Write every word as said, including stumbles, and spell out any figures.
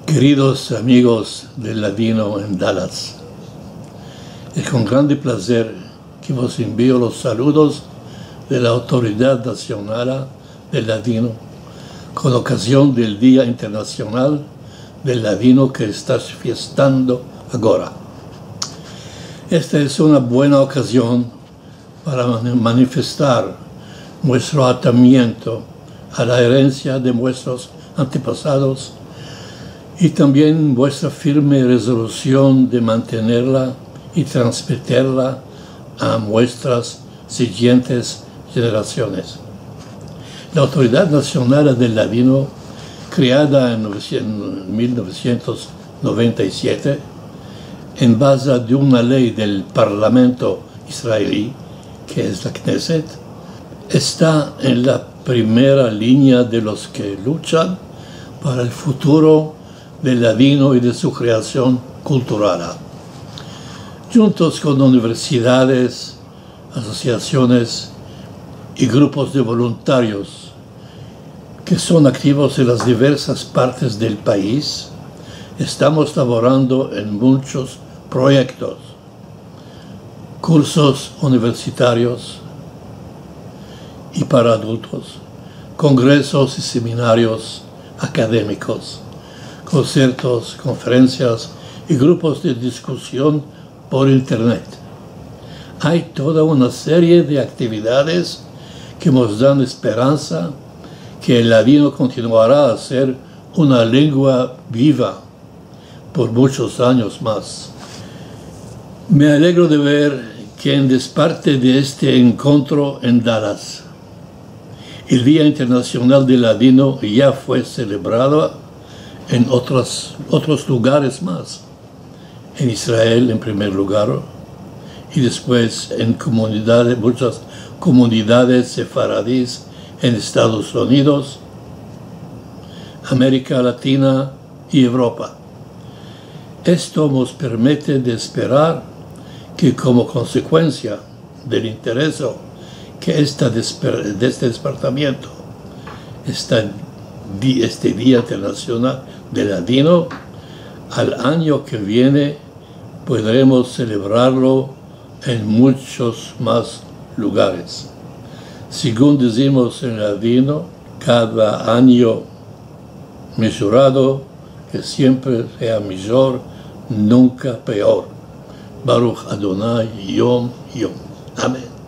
Keridos amigos del ladino en Dallas, es kon grande plazer ke vos envio los saludos de la Autoridad Nasionala del Ladino kon okazion del Dia Internasional del Ladino ke esta fiestando agora. Esta es una buena okazion para mani-, manifestar muestro atamiento a la erensia de muestros antepasados i tambien muestra firme rezolusion de mantenerla i transmeterla a muestras sigientes jenerasiones. La Autoridad Nasionala del Ladino, kreada en novesientos, mil novesientos noventa i siete, en baze de una ley del Parlamento israeli, ke es la Knesset, esta en la primera linea de los ke luchan para el futuro del ladino i de su kreasion kulturala. Djuntos kon universidades, asosiasiones i grupos de voluntarios ke son aktivos en las diversas partes del pais, estamos lavorando en munchos proyektos, kursos universitarios i para adultos, kongresos i seminarios akademikos, konsiertos, konferensias i grupos de diskusion por internet. Ay toda una serie de aktividades ke mos dan esperansa ke el ladino kontinuara a ser una lengua biva por munchos anyos mas. Me alegro de ver ke en desparte de este enkontro en Dallas, el Dia Internasional del Ladino ya fue selebrado en otras, otros lugares mas. En Israel en primer lugar, i despues en komunidades, munchas komunidades sefaradis en Estados Unidos, Amerika Latina i Evropa. Esto mos permite de esperar ke komo konsekuensia del intereso ke esta desper-, de este despertamiento, esta di-, este Dia Internasional del Ladino, al anyo ke viene podremos selebrarlo en munchos mas lugares. Segun dizimos en ladino, kada anyo mejorado, ke siempre sea mijor, nunka peor. Baruch Adonai yom yom. Amen.